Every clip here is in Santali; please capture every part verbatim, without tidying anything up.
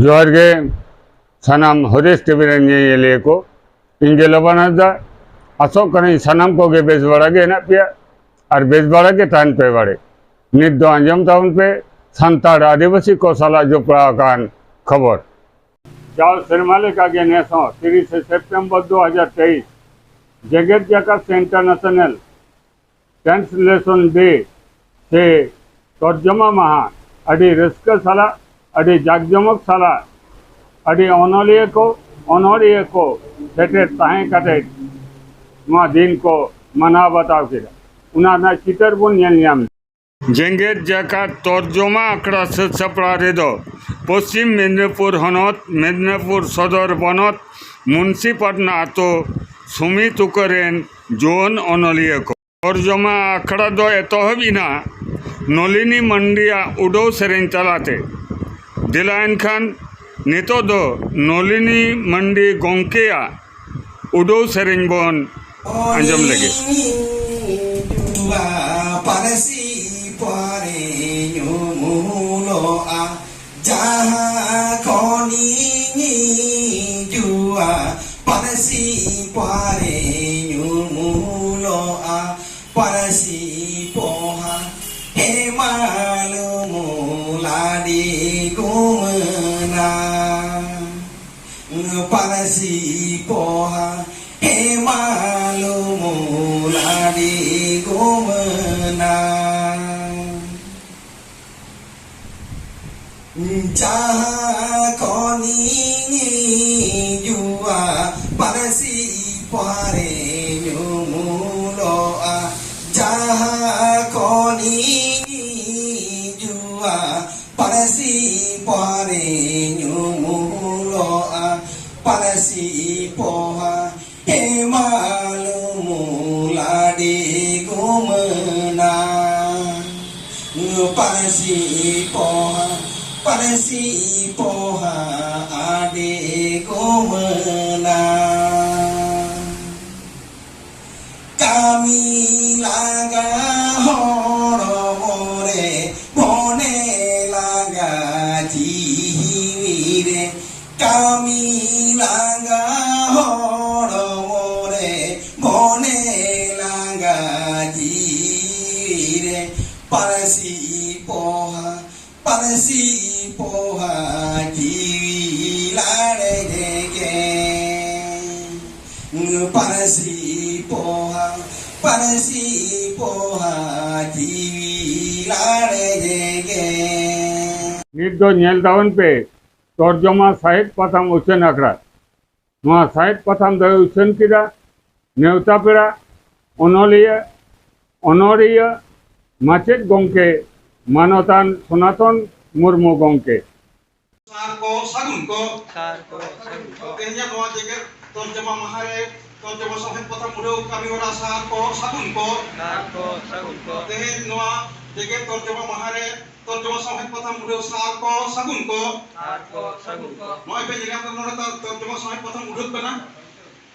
ᱡᱚᱦᱟᱨ ᱜᱮ ᱥᱟᱱᱟᱢ ᱦᱚᱨᱤᱥ ᱴᱤᱵᱷᱤ ᱨᱮᱱ ᱧᱮᱧᱮᱞᱤᱭᱟᱹ ᱠᱚ᱾ ᱤᱧ ᱜᱮ ᱞᱚᱵᱟᱱ ᱦᱟᱸᱥᱫᱟ᱾ ᱟᱥᱚᱜ ᱠᱟᱹᱱᱟᱹᱧ ᱥᱟᱱᱟᱢ ᱠᱚᱜᱮ ᱵᱮᱥ ᱵᱟᱲᱟ ᱜᱮ ᱦᱮᱱᱟᱜ ᱯᱮᱭᱟ ᱟᱨ ᱵᱮᱥ ᱵᱟᱲᱟ ᱜᱮ ᱛᱟᱦᱮᱱ ᱯᱮ ᱵᱟᱲᱮ᱾ ᱱᱤᱛ ᱫᱚ ᱟᱸᱡᱚᱢ ᱛᱟᱵᱚᱱ ᱯᱮ ᱥᱟᱱᱛᱟᱲ ᱟᱹᱫᱤᱵᱟᱹᱥᱤ ᱠᱚ ᱥᱟᱞᱟᱜ ᱡᱚᱯᱲᱟᱣ ᱟᱠᱟᱱ ᱠᱷᱚᱵᱚᱨ᱾ ᱡᱟᱣ ᱥᱮᱨᱢᱟ ᱞᱮᱠᱟᱜᱮ ᱱᱮᱥ ᱦᱚᱸ ᱛᱤᱨᱤᱥᱮ ᱥᱮᱯᱴᱮᱢᱵᱚᱨ ᱫᱩ ᱦᱟᱡᱟᱨ ᱛᱮᱭᱤᱥ ᱡᱮᱜᱮᱛ ᱡᱟᱠᱟᱛ ᱥᱮ ᱤᱱᱴᱟᱨᱱᱮᱥᱚᱱᱟᱞ ᱴᱨᱟᱱᱥᱞᱮᱥᱚᱱ ᱰᱮ ᱥᱮ ᱛᱚᱨᱡᱚᱢᱟ ᱢᱟᱦᱟ ᱟᱹᱰᱤ ᱨᱟᱹᱥᱠᱟᱹ ᱥᱟᱞᱟᱜ, ᱟᱹᱰᱤ ᱡᱟᱠᱡᱚᱢᱚᱠ ᱥᱟᱞᱟᱜ, ᱟᱹᱰᱤ ᱚᱱᱚᱞᱤᱭᱟᱹ ᱠᱚ, ᱚᱱᱚᱲᱦᱤᱭᱟᱹ ᱠᱚ ᱥᱮᱴᱮᱨ ᱛᱟᱦᱮᱸ ᱠᱟᱛᱮ ᱱᱚᱣᱟ ᱫᱤᱱ ᱠᱚ ᱢᱟᱱᱟᱣ ᱵᱟᱛᱟᱣ ᱠᱮᱫᱟ᱾ ᱚᱱᱟ ᱨᱮᱱᱟᱜ ᱪᱤᱛᱟᱹᱨ ᱵᱚᱱ ᱧᱮᱞ ᱧᱟᱢ ᱮᱫᱟ᱾ ᱡᱮᱜᱮᱛ ᱡᱟᱠᱟᱛ ᱛᱚᱨᱡᱚᱢᱟ ᱟᱠᱷᱲᱟ ᱥᱟᱹᱛ ᱥᱟᱯᱲᱟᱣ ᱨᱮᱫᱚ ᱯᱚᱥᱪᱤᱢ ᱢᱮᱫᱽᱱᱤᱯᱩᱨ ᱦᱚᱱᱚᱛ, ᱢᱮᱫᱽᱱᱤᱯᱩᱨ ᱥᱚᱫᱚᱨ ᱵᱚᱱᱚᱛ, ᱢᱩᱱᱥᱤᱯᱟᱴᱱᱟ ᱟᱛᱳ ᱥᱩᱢᱤ ᱛᱩᱠᱟᱹ ᱨᱮᱱ ᱡᱩᱣᱟᱹᱱ ᱚᱱᱚᱞᱤᱭᱟᱹ ᱠᱚ᱾ ᱛᱚᱨᱡᱚᱢᱟ ᱟᱠᱷᱲᱟ ᱫᱚ ᱮᱛᱚᱦᱚᱵ ᱮᱱᱟ ᱱᱚᱞᱤᱱᱤ ᱢᱟᱱᱰᱤᱭᱟᱜ ᱩᱰᱟᱹᱣ ᱥᱮᱨᱮᱧ ᱛᱟᱞᱟᱛᱮ᱾ ᱫᱮᱞᱟ ᱮᱱᱠᱷᱟᱱ ᱱᱤᱛᱚᱜ ᱫᱚ ᱱᱚᱞᱤᱱᱤ ᱢᱟᱱᱰᱤ ᱜᱚᱢᱠᱮᱭᱟᱜ ᱩᱰᱟᱹᱣ ᱥᱮᱨᱮᱧ ᱵᱚᱱ ᱟᱸᱡᱚᱢ ᱞᱮᱜᱮ᱾ ᱦᱤᱡᱩᱜᱼᱟ, ᱯᱟᱹᱨᱥᱤ ᱯᱚᱦᱟᱨᱮ ᱧᱩᱢᱩᱞᱚᱜᱼᱟ᱾ ᱡᱟᱦᱟᱸ ᱠᱷᱚᱱᱤᱧ ᱦᱤᱡᱩᱜᱼᱟ, ᱯᱟᱹᱨᱥᱤ ᱯᱚᱦᱟᱨᱮ ᱧᱩᱢᱩᱞᱚᱜᱼᱟ᱾ ᱯᱟᱹᱨᱥᱤ ᱯᱚᱦᱟ ᱦᱮᱢᱟᱞ ᱩᱢᱩᱞ ᱟᱹᱰᱤ ᱜᱩᱢᱟᱹᱱᱟ᱾ ᱯᱟᱹᱨᱥᱤ ᱯᱚᱦᱟ ᱦᱮᱢᱟᱞ ᱩᱢᱩᱞ ᱟᱹᱰᱤ ᱜᱩᱢᱟᱹᱱᱟ᱾ ᱡᱟᱦᱟᱸ ᱠᱷᱚᱱᱤᱧ ᱦᱤᱡᱩᱜᱼᱟ, ᱯᱟᱹᱨᱥᱤ ᱯᱚᱦᱟᱨᱮ ᱧᱩᱢᱩᱞᱚᱜᱼᱟ᱾ ᱡᱟᱦᱟᱸ ᱠᱷᱚᱱᱤᱧ ᱦᱤᱡᱩᱜᱼᱟ, ᱯᱟᱹᱨᱥᱤ ᱯᱚᱦᱟᱨᱮ ᱧᱩᱢᱩᱞᱚᱜᱼᱟ᱾ ᱯᱟᱹᱨᱥᱤ ᱯᱚᱦᱟ ᱦᱮᱢᱟᱞ ᱩᱢᱩᱞ ᱟᱹᱰᱤ ᱜᱩᱢᱟᱹᱱᱟ᱾ ᱯᱟᱹᱨᱥᱤ ᱯᱚᱦᱟ, ᱯᱟᱹᱨᱥᱤ ᱯᱚᱦᱟ ᱟᱹᱰᱤ ᱜᱩᱢᱟᱹᱱᱟ᱾ ᱠᱟᱹᱢᱤ ᱞᱟᱸᱜᱟ ᱦᱚᱲᱢᱚ ᱨᱮ, ᱢᱚᱱᱮ ᱞᱟᱸᱜᱟ ᱡᱤᱣᱤ ᱞᱟᱸᱜᱟ ᱡᱤᱣᱤ ᱨᱮ ᱯᱟᱹᱨᱥᱤ ᱯᱚᱦᱟ, ᱯᱟᱹᱨᱥᱤ ᱯᱚᱦᱟ ᱡᱤᱣᱤ ᱞᱟᱲᱮ ᱜᱮ᱾ ᱯᱟᱹᱨᱥᱤ ᱯᱚᱦᱟ, ᱯᱟᱹᱨᱥᱤ ᱯᱚᱦᱟ ᱡᱤᱣᱤ ᱞᱟᱲᱮ ᱜᱮ᱾ ᱱᱤᱛ ᱫᱚ ᱧᱮᱞ ᱛᱟᱵᱚᱱ ᱯᱮ ᱛᱚᱨᱡᱚᱢᱟ ᱥᱟᱦᱮᱫ ᱯᱟᱛᱷᱟᱢ ᱩᱪᱷᱟᱹᱱ ᱟᱠᱷᱲᱟ᱾ ᱱᱚᱣᱟ ᱥᱟᱦᱮᱫ ᱯᱟᱛᱷᱟᱢ ᱫᱚᱭ ᱩᱪᱷᱟᱹᱱ ᱠᱮᱫᱟ ᱱᱮᱣᱛᱟ ᱯᱮᱲᱟ, ᱚᱱᱚᱞᱤᱭᱟᱹ, ᱚᱱᱚᱲᱦᱤᱭᱟᱹ, ᱢᱟᱪᱮᱫ ᱜᱚᱢᱠᱮ, ᱢᱟᱱᱚᱛᱟᱱ ᱥᱚᱱᱟᱛᱚᱱ ᱢᱩᱨᱢᱩ ᱜᱚᱢᱠᱮ᱾ ᱥᱟᱨ ᱠᱚ, ᱥᱟᱹᱜᱩᱱ ᱠᱚ᱾ ᱥᱟᱨ ᱠᱚ, ᱥᱟᱹᱜᱩᱱ ᱠᱚ᱾ ᱛᱮᱦᱮᱧᱟᱜ ᱱᱚᱣᱟ ᱡᱮᱜᱮᱛ ᱛᱚᱨᱡᱚᱢᱟ ᱢᱟᱦᱟ ᱨᱮ ᱛᱚᱨᱡᱚᱢᱟ ᱥᱟᱶᱦᱮᱫ ᱯᱟᱛᱷᱟᱢ ᱩᱰᱷᱟᱹᱣ ᱠᱟᱹᱢᱤ ᱦᱚᱨᱟ ᱥᱟᱨ ᱠᱚ, ᱥᱟᱹᱜᱩᱱ ᱠᱚ᱾ ᱥᱟᱨ ᱠᱚ, ᱥᱟᱹᱜᱩᱱ ᱠᱚ᱾ ᱛᱮᱦᱮᱧ ᱱᱚᱣᱟ ᱡᱮᱜᱮᱛ ᱛᱚᱨᱡᱚᱢᱟ ᱢᱟᱦᱟ ᱨᱮ ᱛᱚᱨᱡᱚᱢᱟ ᱥᱟᱶᱦᱮᱫ ᱯᱟᱛᱷᱟᱢ ᱩᱰᱷᱟᱹᱣ ᱥᱟᱨ ᱠᱚ, ᱥᱟᱹᱜᱩᱱ ᱠᱚ᱾ ᱥᱟᱨ ᱠᱚ, ᱥᱟᱹᱜᱩᱱ ᱠᱚ᱾ ᱱᱚᱜᱼᱚᱭ ᱯᱮ ᱧᱮᱞ ᱧᱟᱢ ᱠᱟᱱᱟ, ᱱᱚᱰᱮ ᱛᱚ-, ᱛᱚᱨᱡᱚᱢᱟ ᱥᱟᱶᱦᱮᱫ ᱯᱟᱛᱷᱟᱢ ᱩᱰᱷᱟᱹᱜ ᱠᱟᱱᱟ᱾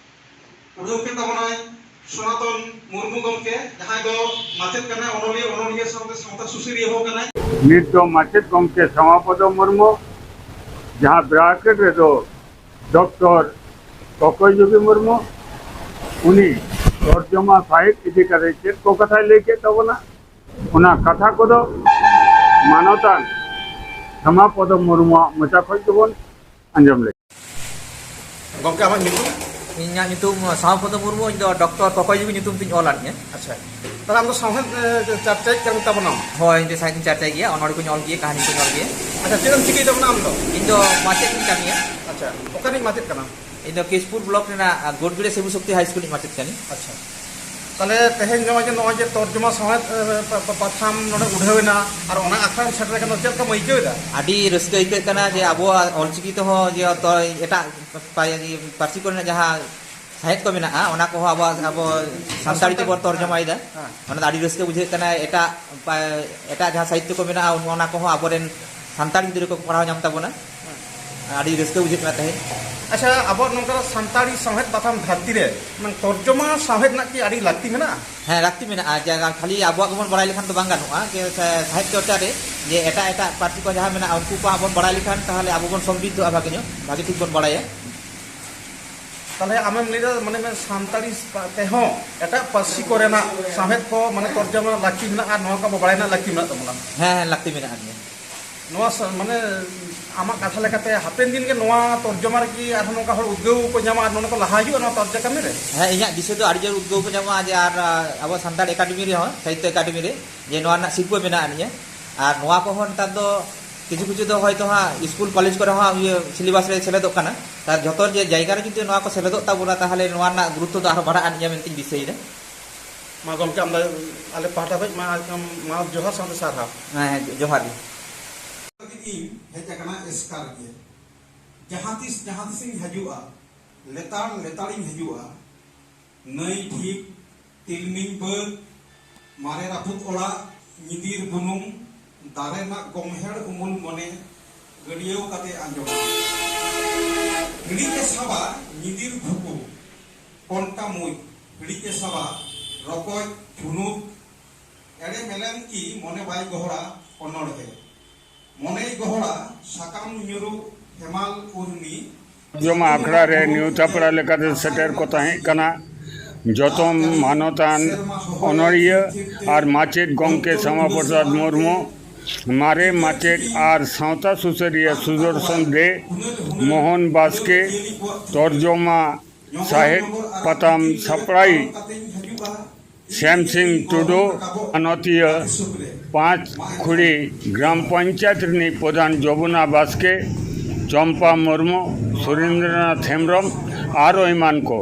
ᱩᱰᱷᱟᱹᱣ ᱠᱮᱫ ᱛᱟᱵᱚᱱᱟᱭ ᱥᱚᱱᱟᱛᱚᱱ ᱢᱩᱨᱢᱩ ᱜᱚᱢᱠᱮ, ᱡᱟᱦᱟᱸᱭ ᱫᱚ ᱢᱟᱪᱮᱫ ᱠᱟᱱᱟᱭ, ᱚᱱᱚᱞᱤᱭᱟᱹ, ᱚᱱᱚᱞᱤᱭᱟᱹ ᱥᱟᱶᱛᱮ ᱥᱟᱶᱛᱟ ᱥᱩᱥᱟᱹᱨᱤᱭᱟᱹ ᱦᱚᱸ ᱠᱟᱱᱟᱭ᱾ ᱱᱤᱛ ᱫᱚ ᱢᱟᱪᱮᱫ ᱜᱚᱢᱠᱮ ᱥᱟᱢᱟᱯᱚᱫᱚ ᱢᱩᱨᱢᱩ, ᱡᱟᱦᱟᱸ ᱵᱨᱟᱠᱮᱴ ᱨᱮᱫᱚ ᱰᱚᱠᱴᱚᱨ ᱠᱚᱠᱚᱭ ᱡᱩᱜᱤ ᱢᱩᱨᱢᱩ, ᱩᱱᱤ ᱛᱚᱨᱡᱚᱢᱟ ᱥᱟᱦᱮᱫ ᱤᱫᱤ ᱠᱟᱛᱮ ᱪᱮᱫ ᱠᱚ ᱠᱟᱛᱷᱟᱭ ᱞᱟᱹᱭ ᱠᱮᱫ ᱛᱟᱵᱚᱱᱟ, ᱚᱱᱟ ᱠᱟᱛᱷᱟ ᱠᱚᱫᱚ ᱢᱟᱱᱚᱛᱟᱱ ᱥᱟᱢᱟᱯᱚᱫᱚ ᱢᱩᱨᱢᱩᱣᱟᱜ ᱢᱚᱪᱟ ᱠᱷᱚᱱ ᱜᱮᱵᱚᱱ ᱟᱸᱡᱚᱢ ᱞᱮᱜᱮ᱾ ᱜᱚᱢᱠᱮ, ᱟᱢᱟᱜ ᱧᱩᱛᱩᱢ? ᱤᱧᱟᱹᱜ ᱧᱩᱛᱩᱢ ᱥᱟᱢᱟᱯᱚᱫᱚ ᱢᱩᱨᱢᱩ, ᱤᱧ ᱫᱚ ᱰᱚᱠᱴᱚᱨ ᱠᱚᱠᱚᱭ ᱡᱩᱜᱤ ᱧᱩᱛᱩᱢ ᱛᱤᱧ ᱚᱞ ᱟᱹᱱᱤᱡᱼᱟ᱾ ᱟᱪᱪᱷᱟ, ᱛᱟᱦᱞᱮ ᱟᱢ ᱫᱚ ᱥᱟᱶᱦᱮᱫ, ᱮ, ᱪᱟᱨᱪᱟᱭᱤᱡ ᱠᱟᱱ ᱛᱟᱵᱚᱱᱟᱢ? ᱦᱳᱭ, ᱤᱧ ᱫᱚ ᱥᱟᱶᱦᱮᱫ ᱤᱧ ᱪᱟᱨᱪᱟᱭ ᱜᱮᱭᱟ, ᱚᱱᱚᱲᱦᱮ ᱠᱚᱧ ᱚᱞ ᱜᱮᱭᱟ, ᱠᱟᱹᱦᱱᱤ ᱠᱚᱧ ᱚᱞ ᱜᱮᱭᱟ᱾ ᱟᱪᱪᱷᱟ, ᱪᱮᱫ ᱮᱢ ᱪᱤᱠᱟᱹᱭ ᱛᱟᱵᱚᱱᱟ ᱟᱢ ᱫᱚ? ᱤᱧ ᱫᱚ ᱢᱟᱪᱮᱫ ᱤᱧ ᱠᱟᱹᱢᱤᱭᱟ᱾ ᱟᱪᱪᱷᱟ, ᱚᱠᱟᱨᱤᱡ ᱢᱟᱪᱮᱫ ᱠᱟᱱᱟᱢ? ᱤᱧ ᱫᱚ ᱠᱮᱥᱯᱩᱨ ᱵᱞᱚᱠ ᱨᱮᱱᱟᱜ, ᱟ, ᱜᱳᱰᱜᱤᱲᱟᱹ ᱥᱤᱵᱩ ᱥᱚᱠᱛᱤ ᱦᱟᱭ ᱥᱠᱩᱞ ᱨᱤᱱᱤᱡ ᱢᱟᱪᱮᱫ ᱠᱟᱹᱱᱟᱹᱧ᱾ ᱟᱪᱪᱷᱟ, ᱛᱟᱦᱞᱮ ᱛᱮᱦᱮᱧ ᱱᱚᱜᱼᱚᱭ ᱡᱮ, ᱱᱚᱜᱼᱚᱭ ᱡᱮ ᱛᱚᱨᱡᱚᱢᱟ ᱥᱟᱶᱦᱮᱫ, ᱮ, ᱯᱟ-, ᱯᱟ-, ᱯᱟᱛᱷᱟᱢ ᱱᱚᱰᱮ ᱩᱰᱷᱟᱹᱣ ᱮᱱᱟ ᱟᱨ ᱚᱱᱟ ᱟᱠᱷᱲᱟᱢ ᱥᱮᱴᱮᱨ ᱟᱠᱟᱱᱟ, ᱪᱮᱫ ᱞᱮᱠᱟᱢ ᱟᱹᱭᱠᱟᱹᱣ ᱮᱫᱟ? ᱟᱹᱰᱤ ᱨᱟᱹᱥᱠᱟᱹ ᱟᱹᱭᱠᱟᱹᱜ ᱠᱟᱱᱟ ᱡᱮ ᱟᱵᱚᱣᱟᱜ ᱚᱞᱪᱤᱠᱤ ᱛᱮᱦᱚᱸ ᱡᱮ ᱛᱚ ᱮᱴᱟᱜ ᱯᱟ-, ᱯᱟᱹᱨᱥᱤ ᱠᱚᱨᱮᱱᱟᱜ ᱡᱟᱦᱟᱸ ᱥᱟᱦᱮᱫ ᱠᱚ ᱢᱮᱱᱟᱜᱼᱟ, ᱚᱱᱟ ᱠᱚᱦᱚᱸ ᱟᱵᱚ, ᱟᱵᱚ ᱥᱟᱱᱛᱟᱲᱤ ᱛᱮᱵᱚᱱ ᱛᱚᱨᱡᱚᱢᱟᱭᱮᱫᱟ᱾ ᱦᱮᱸ᱾ ᱚᱱᱟ ᱫᱚ ᱟᱹᱰᱤ ᱨᱟᱹᱥᱠᱟᱹ ᱵᱩᱡᱷᱟᱹᱜ ᱠᱟᱱᱟ᱾ ᱮᱴᱟᱜ ᱯᱟ-, ᱮᱴᱟᱜ ᱡᱟᱦᱟᱸ ᱥᱟᱦᱤᱛᱛᱚ ᱠᱚ ᱢᱮᱱᱟᱜᱼᱟ, ᱚᱱᱟ ᱠᱚᱦᱚᱸ ᱟᱵᱚᱨᱮᱱ ᱥᱟᱱᱛᱟᱲ ᱜᱤᱫᱽᱨᱟᱹ ᱠᱚ ᱯᱟᱲᱦᱟᱣ ᱧᱟᱢ ᱛᱟᱵᱚᱱᱟ᱾ ᱦᱮᱸ᱾ ᱟᱹᱰᱤ ᱨᱟᱹᱥᱠᱟᱹ ᱵᱩᱡᱷᱟᱹᱜ ᱠᱟᱱᱟ ᱛᱮᱦᱮᱧ᱾ ᱟᱪᱪᱷᱟ, ᱟᱵᱚᱣᱟᱜ ᱱᱚᱝᱠᱟᱱᱟᱜ ᱥᱟᱱᱛᱟᱲᱤ ᱥᱟᱶᱦᱮᱫ ᱯᱟᱛᱷᱟᱢ ᱫᱷᱟᱹᱨᱛᱤ ᱨᱮ, ᱢᱟᱱᱮ, ᱛᱚᱨᱡᱚᱢᱟ ᱥᱟᱶᱦᱮᱫ ᱨᱮᱱᱟᱜ ᱠᱤ ᱟᱹᱰᱤ ᱞᱟᱹᱠᱛᱤ ᱢᱮᱱᱟᱜᱼᱟ? ᱦᱮᱸ, ᱞᱟᱹᱠᱛᱤ ᱢᱮᱱᱟᱜᱼᱟ᱾ ᱡᱮ ᱠᱷᱟᱹᱞᱤ ᱟᱵᱚᱣᱟᱜ ᱜᱮᱵᱚᱱ ᱵᱟᱲᱟᱭ ᱞᱮᱠᱷᱟᱱ ᱫᱚ ᱵᱟᱝ ᱜᱟᱱᱚᱜᱼᱟ, ᱡᱮ ᱥᱟ-, ᱥᱟᱦᱮᱫ ᱪᱚᱨᱪᱟ ᱨᱮ ᱡᱮ ᱮᱴᱟᱜ ᱮᱴᱟᱜ ᱯᱟᱹᱨᱥᱤ ᱠᱚ ᱡᱟᱦᱟᱸ ᱢᱮᱱᱟᱜᱼᱟ, ᱩᱱᱠᱩ ᱠᱚᱣᱟᱜ ᱵᱚᱱ ᱵᱟᱲᱟᱭ ᱞᱮᱠᱷᱟᱱ ᱛᱟᱦᱚᱞᱮ ᱟᱵᱚ ᱵᱚᱱ ᱥᱚᱢᱨᱤᱫᱷᱚᱜᱼᱟ, ᱵᱷᱟᱜᱮ ᱧᱚᱜ, ᱵᱷᱟᱜᱮ ᱴᱷᱤᱠ ᱵᱚᱱ ᱵᱟᱲᱟᱭᱟ᱾ ᱛᱟᱦᱞᱮ ᱟᱢᱮᱢ ᱞᱟᱹᱭᱫᱟ ᱢᱟᱱᱮ ᱢᱮ ᱥᱟᱱᱛᱟᱲᱤ ᱯᱟ-, ᱛᱮᱦᱚᱸ ᱮᱴᱟᱜ ᱯᱟᱹᱨᱥᱤ ᱠᱚᱨᱮᱱᱟᱜ ᱥᱟᱶᱦᱮᱫ ᱠᱚ ᱢᱟᱱᱮ ᱛᱚᱨᱡᱚᱢᱟ ᱞᱟᱹᱠᱛᱤ ᱢᱮᱱᱟᱜᱼᱟ ᱟᱨ ᱱᱚᱣᱟ ᱠᱚ ᱟᱵᱚ ᱵᱟᱲᱟᱭ ᱨᱮᱱᱟᱜ ᱞᱟᱹᱠᱛᱤ ᱢᱮᱱᱟᱜ ᱛᱟᱵᱚᱱᱟ᱾ ᱦᱮᱸ, ᱦᱮᱸ, ᱞᱟᱹᱠᱛᱤ ᱢᱮᱱᱟᱜ ᱜᱮᱭᱟ᱾ ᱱᱚᱣᱟ ᱥᱟ-, ᱢᱟᱱᱮ ᱟᱢᱟᱜ ᱠᱟᱛᱷᱟ ᱞᱮᱠᱟᱛᱮ ᱦᱟᱯᱮᱱ ᱫᱤᱱ ᱜᱮ ᱱᱚᱣᱟ ᱛᱚᱨᱡᱚᱢᱟ ᱨᱮᱠᱤ ᱟᱨᱦᱚᱸ ᱱᱚᱝᱠᱟ ᱦᱚᱲ ᱩᱫᱽᱜᱟᱹᱣ ᱠᱚ ᱧᱟᱢᱟ ᱟᱨ ᱱᱚᱣᱟ ᱠᱚ ᱞᱟᱦᱟ ᱦᱤᱡᱩᱜᱼᱟ ᱱᱚᱣᱟ ᱛᱚᱨᱡᱟ ᱠᱟᱹᱢᱤ ᱨᱮ? ᱦᱮᱸ, ᱤᱧᱟᱹᱜ ᱫᱤᱥᱟᱹ ᱫᱚ ᱟᱹᱰᱤ ᱡᱳᱨ ᱩᱫᱽᱜᱟᱹᱣ ᱠᱚ ᱧᱟᱢᱟ ᱡᱮ ᱟᱨ, ᱟᱵᱚ ᱥᱟᱱᱛᱟᱲ ᱮᱠᱟᱰᱮᱢᱤ ᱨᱮᱦᱚᱸ, ᱥᱟᱦᱤᱛᱛᱚ ᱮᱠᱟᱰᱮᱢᱤ ᱨᱮ, ᱡᱮ ᱱᱚᱣᱟ ᱨᱮᱱᱟᱜ ᱥᱤᱨᱯᱟᱹ ᱢᱮᱱᱟᱜ ᱱᱤᱭᱟᱹ᱾ ᱟᱨ ᱱᱚᱣᱟ ᱠᱚᱦᱚᱸ ᱱᱮᱛᱟᱨ ᱫᱚ ᱠᱤᱪᱷᱩ ᱠᱤᱪᱷᱩ ᱫᱚ ᱦᱚᱭᱛᱳ ᱦᱟᱸᱜ ᱥᱠᱩᱞ ᱠᱚᱞᱮᱡᱽ ᱠᱚᱨᱮ ᱦᱚᱸ ᱤᱭᱟᱹ ᱥᱤᱞᱮᱵᱟᱥ ᱨᱮ ᱥᱮᱞᱮᱫᱚᱜ ᱠᱟᱱᱟ᱾ ᱛᱟᱨ ᱡᱷᱚᱛᱚ ᱡᱮ ᱡᱟᱭᱜᱟ ᱨᱮ ᱡᱩᱫᱤ ᱱᱚᱣᱟ ᱠᱚ ᱥᱮᱞᱮᱫᱚᱜ ᱛᱟᱵᱚᱱᱟ, ᱛᱟᱦᱚᱞᱮ ᱱᱚᱣᱟ ᱨᱮᱱᱟᱜ ᱜᱩᱨᱩᱛᱛᱚ ᱫᱚ ᱟᱨᱦᱚᱸ ᱵᱟᱲᱦᱟᱜ ᱟᱱᱤᱡᱟ ᱢᱮᱱᱛᱮᱧ ᱫᱤᱥᱟᱹᱭᱮᱫᱟ᱾ ᱢᱟ ᱜᱚᱢᱠᱮ, ᱟᱢ ᱫᱚ ᱟᱞᱮ ᱯᱟᱦᱴᱟ ᱠᱷᱚᱱ ᱢᱟ, ᱢᱟ ᱡᱚᱦᱟᱨ ᱥᱟᱶᱛᱮ ᱥᱟᱨᱦᱟᱣ᱾ ᱦᱮᱸ, ᱦᱮᱸ, ᱡᱚᱦᱟᱨ ᱜᱮ᱾ ᱞᱟᱹᱜᱤᱫ ᱤᱧ ᱦᱮᱡ ᱟᱠᱟᱱᱟ ᱮᱥᱠᱟᱨ ᱜᱮ᱾ ᱡᱟᱦᱟᱸ ᱛᱤᱥ ᱡᱟᱦᱟᱸ ᱛᱤᱥᱤᱧ ᱦᱤᱡᱩᱜᱼᱟ, ᱞᱮᱛᱟᱲ ᱞᱮᱛᱟᱲᱤᱧ ᱦᱤᱡᱩᱜᱼᱟ᱾ ᱱᱟᱹᱭ ᱰᱷᱤᱯ, ᱛᱤᱞᱢᱤᱧ ᱵᱟᱹᱫᱽ, ᱢᱟᱨᱮ ᱨᱟᱹᱯᱩᱫ ᱚᱲᱟᱜ, ᱧᱤᱫᱤᱨ ᱵᱩᱱᱩᱢ, ᱫᱟᱨᱮ ᱨᱮᱱᱟᱜ ᱜᱚᱢᱦᱮᱲ ᱩᱢᱩᱞ ᱢᱚᱱᱮ ᱜᱟᱹᱰᱭᱟᱹᱣ ᱠᱟᱛᱮ ᱟᱸᱡᱚᱢᱟ᱾ ᱦᱤᱲᱤᱡ ᱮ ᱥᱟᱵᱟ ᱧᱤᱫᱤᱨ ᱵᱷᱩᱠᱩ, ᱠᱚᱱᱴᱟ ᱢᱩᱸᱡ, ᱦᱤᱲᱤᱡ ᱮ ᱥᱟᱵᱟ ᱨᱚᱠᱚᱡ ᱪᱷᱩᱱᱩᱠ, ᱮᱲᱮ ᱢᱮᱞᱮᱱ ᱠᱤ ᱢᱚᱱᱮ ᱵᱟᱭ ᱜᱚᱦᱚᱲᱟ ᱚᱱᱚᱬᱦᱮ᱾ ᱢᱚᱱᱮᱭ ᱜᱚᱦᱚᱲᱟ ᱥᱟᱠᱟᱢ ᱧᱩᱨᱩ ᱦᱮᱢᱟᱞ ᱩᱨᱢᱤ᱾ ᱛᱚᱨᱡᱚᱢᱟ ᱟᱠᱷᱲᱟ ᱨᱮ ᱱᱮᱣᱛᱟ ᱯᱮᱲᱟ ᱞᱮᱠᱟᱛᱮ ᱥᱮᱴᱮᱨ ᱠᱚ ᱛᱟᱦᱮᱸ ᱠᱟᱱᱟ ᱡᱚᱛᱚᱢ ᱢᱟᱱᱚᱛᱟᱱ ᱚᱱᱚᱲᱤᱭᱟᱹ ᱟᱨ ᱢᱟᱪᱮᱫ ᱜᱚᱢᱠᱮ ᱥᱟᱢᱟ ᱯᱨᱚᱥᱟᱫᱽ ᱢᱩᱨᱢᱩ, ᱢᱟᱨᱮ ᱢᱟᱪᱮᱫ ᱟᱨ ᱥᱟᱶᱛᱟ ᱥᱩᱥᱟᱹᱨᱤᱭᱟᱹ ᱥᱩᱫᱚᱨᱥᱚᱱ ᱫᱮ, ᱢᱳᱦᱚᱱ ᱵᱟᱥᱠᱮ, ᱛᱚᱨᱡᱚᱢᱟ ᱥᱟᱦᱮᱫ ᱯᱟᱛᱟᱢ ᱥᱟᱯᱲᱟᱣᱤᱡ ᱥᱮᱢ ᱥᱤᱝ ᱴᱩᱰᱩ, ᱢᱟᱱᱚᱛᱤᱭᱟᱹ ᱯᱟᱸᱪ ᱠᱷᱩᱲᱤ ᱜᱨᱟᱢ ᱯᱚᱧᱪᱟᱭᱮᱛ ᱨᱤᱱᱤᱡ ᱯᱨᱚᱫᱷᱟᱱ ᱡᱚᱵᱩᱱᱟ ᱵᱟᱥᱠᱮ, ᱪᱚᱢᱯᱟ ᱢᱩᱨᱢᱩ, ᱥᱩᱨᱮᱱᱫᱨᱚᱱᱟᱛᱷ ᱦᱮᱢᱵᱨᱚᱢ ᱟᱨᱚ ᱮᱢᱟᱱ ᱠᱚ᱾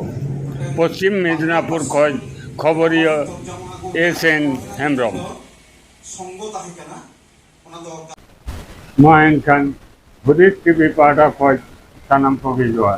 ᱯᱚᱥᱪᱤᱢ ᱢᱮᱫᱤᱱᱟᱯᱩᱨ ᱠᱷᱚᱱ ᱠᱷᱚᱵᱚᱨᱤᱭᱟᱹ ᱮᱥ ᱮᱱ ᱦᱮᱢᱵᱨᱚᱢ᱾ ᱢᱟ ᱮᱱᱠᱷᱟᱱ ᱦᱩᱫᱤᱥ ᱴᱤᱵᱷᱤ ᱯᱟᱦᱴᱟ ᱠᱷᱚᱱ ᱥᱟᱱᱟᱢ ᱠᱚᱜᱮ ᱡᱚᱦᱟᱨ᱾